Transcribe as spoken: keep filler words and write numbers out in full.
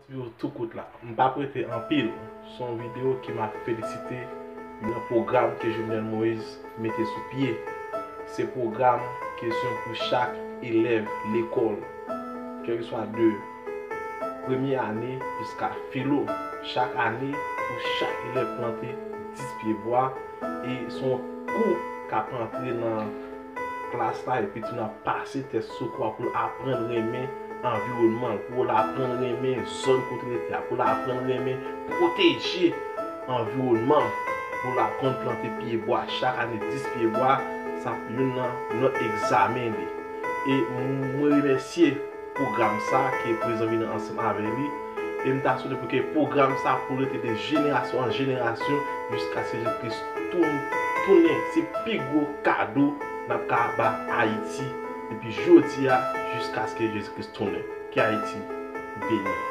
Yo tou kout la. M p ap rete anpil. Se yon videyo ke m ap felisite nan pwogram ke Jovenel Moïse mete sou pye. Se pwogram kesyon pou chak elèv lekòl, kèlkeswa de premye ane jiska filo. Chak ane, pou chak elèv plante dis pye bwa. E se yon kou k ap antre nan klas la, epi timoun ap pase tès sou kou a pou l aprann renmen anviwònman l, pou l aprann renmen zòn kote l rete a, pou l aprann renmen pwoteje anviwònman l, pou l aprann plante pye bwa chak ane, dis pye bwa. Sa ap youn nan lòt egzamen li. E mwen remèsye pwogram sa ke prezidan vini ansanm avè li. E m ta swete pou ke pwogram sa pou rete de jenerasyon an jenerasyon jiskaske Jezi Kris tounen. Se pi gwo kado n ap ka ba Ayiti depi jodi a jiskaske Jezi Kris tounen. Ke Ayiti beni.